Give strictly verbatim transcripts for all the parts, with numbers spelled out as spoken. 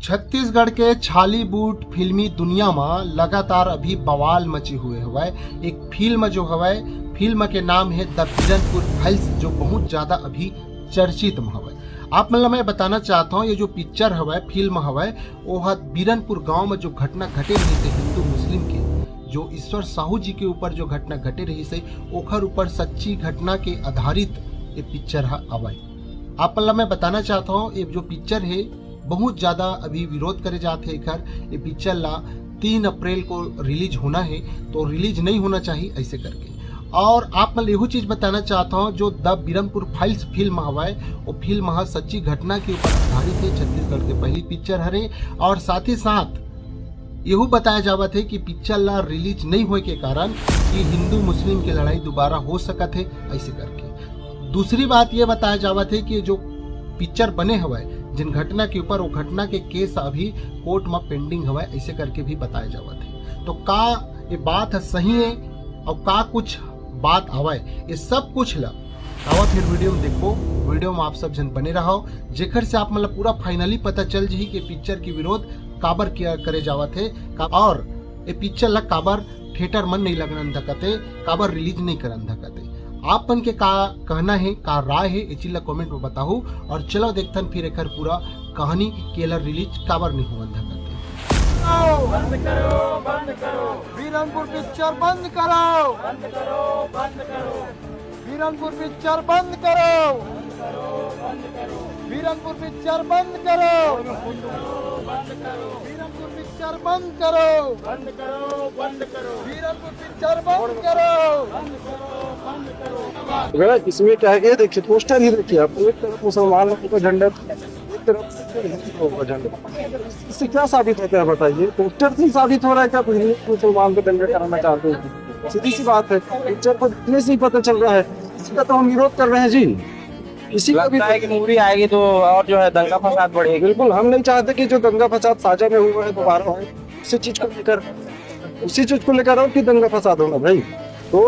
छत्तीसगढ़ के छालीवुड फिल्मी दुनिया म लगातार अभी बवाल मचे हुए हवय। एक फिल्म जो हवय, फिल्म के नाम हे द बीरनपुर फाइल्स, जो बहुत ज्यादा अभी चर्चित म हवय। आप मन ल मैं बताना चाहत हौं, ये जो पिक्चर हवय, फिल्म हवय, ओह बीरनपुर गांव म जो घटना घटे रहिस हे हिंदू मुस्लिम के, जो ईश्वर साहू जी के ऊपर जो घटना घटे रहिस हे, ओखर ऊपर सच्ची घटना के आधारित ये पिक्चर ह हवय। आप मन ल मैं बताना चाहत हौं, ये जो पिक्चर हे, बहुत ज्यादा अभी विरोध करे जात हे एखर। ये पिक्चर ला तीन अप्रैल को रिलीज होना हे, तो रिलीज नहीं होना चाहिए ऐसे करके। और आप मन ल एहू चीज बताना चाहत हौं, जो द बीरनपुर फाइल्स फिल्म हवय, वो फिल्म ह सच्ची घटना के ऊपर आधारित हे, छत्तीसगढ़ के पहली पिक्चर हरे। और साथ ही साथ एहू बताया जावत हे कि पिक्चर ला रिलीज नहीं होए के कारण कि हिंदू मुस्लिम के लड़ाई दोबारा हो सकत हे, ऐसे करके। दूसरी बात ये बताया जावत हे कि जो पिक्चर बने हवय, जिन घटना के ऊपर, वो घटना के केस अभी कोर्ट म पेंडिंग हवय, ऐसे करके भी बताया जावत हे। तो का ये बात ह सही हे और का कुछ बात हवय, ये सब कुछ ला आवा फिर वीडियो में देखबो। वीडियो में आप सब झन बने रहो, जेकर से आप मन ला पूरा फाइनली पता चल जही कि पिक्चर के विरोध काबर किया करे जावत हे, का-, और ये पिक्चर ला काबर थिएटर मन नहीं लगन धकत हे, काबर रिलीज नहीं करन धकत हे। आप मन के का कहना हे, का राय हे, ये चीज ला कमेंट में बताहू। और चलो देखथन फिर एकर पूरा कहानी के एला रिलीज काबर नहीं होवन धकत हे। बंद करो, बंद करो, बीरनपुर पिक्चर बंद करो, बंद करो, बंद करो, बीरनपुर पिक्चर बंद करो, बीरनपुर पिक्चर बंद करो, बीरनपुर पिक्चर बंद करो, बंद करो, बंद करो, बीरनपुर पिक्चर बंद करो। गलत, इसमें क्या है कि देखिए, पोस्टर ही देखिए आप, एक तरफ मुसलमान लोगों का झंडा, एक तरफ हिंदू लोगों का झंडा। इससे क्या साबित होता है बताइए? पोस्टर से ही साबित हो रहा है कि आप हिंदू मुसलमान को दंगे कराना चाहते हैं। सीधी सी बात है, पिक्चर को देखने से ही पता चल रहा है। इसी का तो हम विरोध कर रहे हैं जी। इसी का लगता है कि मूवी आएगी तो और जो है दंगा फसाद बढ़ेगी। बिल्कुल, हम नहीं चाहते कि जो दंगा फसाद शाहजहाँ में हुआ है दोबारा हो। उसी चीज को लेकर उसी चीज को लेकर आओ कि दंगा फसाद होगा भाई। तो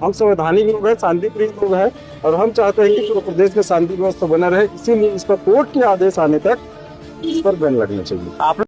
हम संवैधानिक लोग हैं, शांति प्रिय लोग हैं, और हम चाहते हैं कि पूरे प्रदेश में शांति व्यवस्था बना रहे। इसीलिए इस पर कोर्ट के आदेश आने तक इस पर बैन लगना चाहिए।